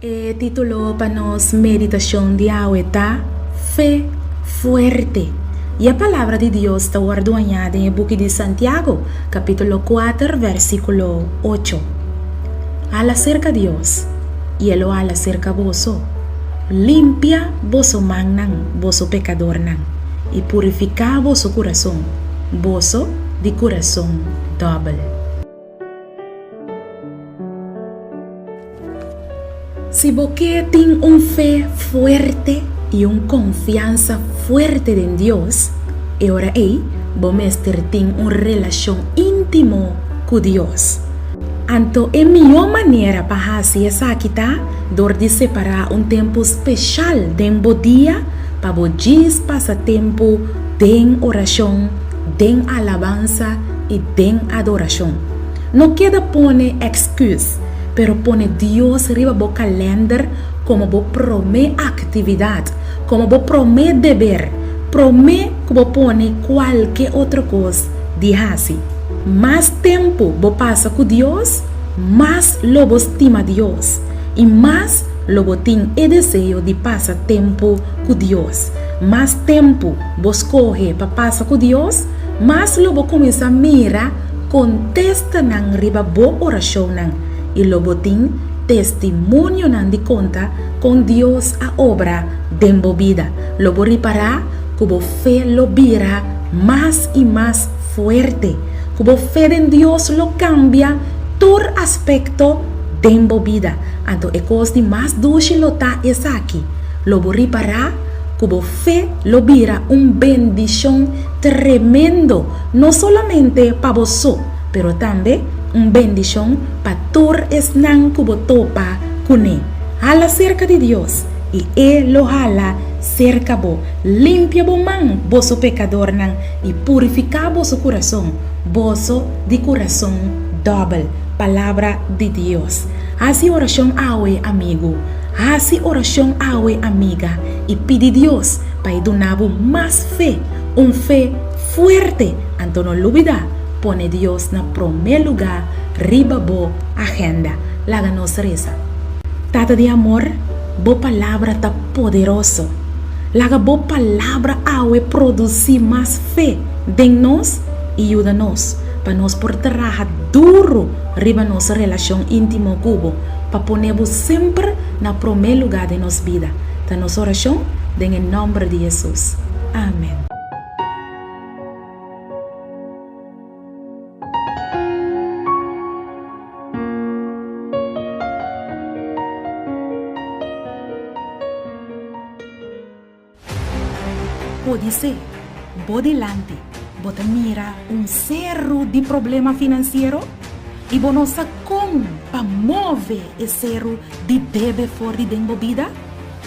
E título pa nos meditashon di awe ta Fe Fuerte. I e Palabra di Dios ta wòrdu hañá den e buki di Santiago, kapítulo kuater, versíkulo ocho. Hala serka Dios, i e lo hala serka boso. Limpia boso mannan, boso pekadornan, i purifiká boso kurason, boso di kurason dòbel. Si bo ke tin un fe fuerte i un konfiansa fuerte den Dios, e ora ei bo mester tin un relashon íntimo ku Dios. Anto e mihó manera pa hasi esaki ta dor di separá un tempu speshal den bo dia pa bo djis pasa tempu den orashon, den alabansa i den adorashon. No keda pone èksküs, pero pone Dios riba bo kalènder komo bo promé aktividat, komo bo promé deber, promé ku bo pone kualke otro kos di hasi. Mas tempu bo pasa ku Dios, mas lo bo stima Dios i mas lo bo tin e deseo di pasa tempu ku Dios. Mas tempu bo skohe pa pasa ku Dios, mas lo bo kuminsá mira kontestanan riba bo orashonnan i lo bo tin testimonionan di konta kon Dios a obra den bo bida. Lo bo ripará ku bo fe lo bira mas i mas fuerte, ku bo fe den Dios lo kambia tur aspekto den bo bida. Anto e kos di mas dushi lo ta esaki, lo bo ripará ku bo fe lo bira un bendishon tremendo, no solamente pa bo so, pero tambe un bendishon pa tur esnan ku bo topa kuné. Hala serka di Dios, i E lo hala serka bo. Limpia bo man, boso pekadornan, i purifiká boso kurason, boso di kurason dòbel. Palabra di Dios. Hasi orashon awe, amigu. Hasi orashon awe, amiga, i pidi Dios pa e duna bo mas fe, un fe fuerte. Anto no lubidá pone Dios na promé lugá riba bo agenda. Laga nos resa. Tata di amor, bo Palabra ta poderoso. Laga bo Palabra awe produsí mas fe den nos i yuda nos pa nos por traha duru riba nos relashon íntimo ku bo, pa pone bo semper na promé lugá den nos bida. Ta nos orashon den e nòmber di Hesus. Amèn. Podisé bo dilanti bo ta mira un seru di problema finansiero i bo no sa kon pa move e seru di debe for di den bo bida?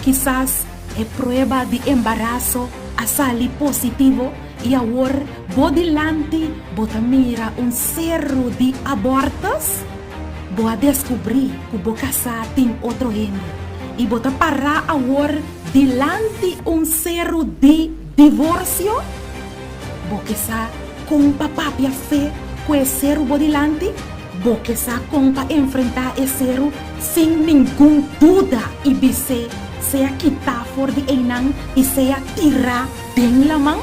Kisas e prueba di embaraso a sali positivo i awor bo dilanti bo ta mira un seru di abortus? Bo a deskubrí ku bo kasá tin otro hende i bo ta pará awor dilanti un seru di divorsio? Bo ke sa kon pa papia fe ku e seru bo dilanti? Bo ke sa kon pa enfrentá e seru sin ningun duda i bis'é sea kitá for di einan i sea tirá den laman?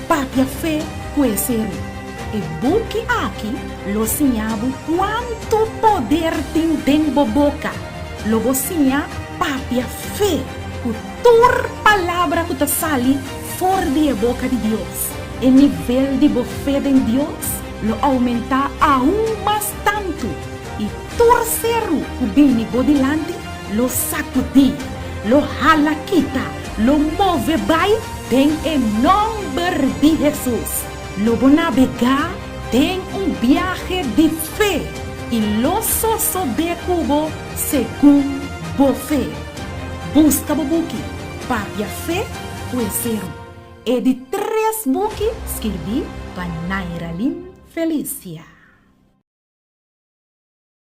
Papia fe ku e seru. E buki aki lo siña bo kuantu poder tin den bo boka. Lo bo siña papia fe ku tur palabra ku ta sali for di e boka di Dios. E nivel di bo fe den Dios lo oumentá aun mas tantu, i tur seru ku bini bo dilanti lo sakudí, lo hala kita, lo move bai den e nòmber di Hesus. Lo bo nabegá den un biahe di fe i lo sosodé ku bo segun bo fe. Buska bo buki Papia Fe ku e Seru, e di tres buki skirbí pa Nairalyn Felicia.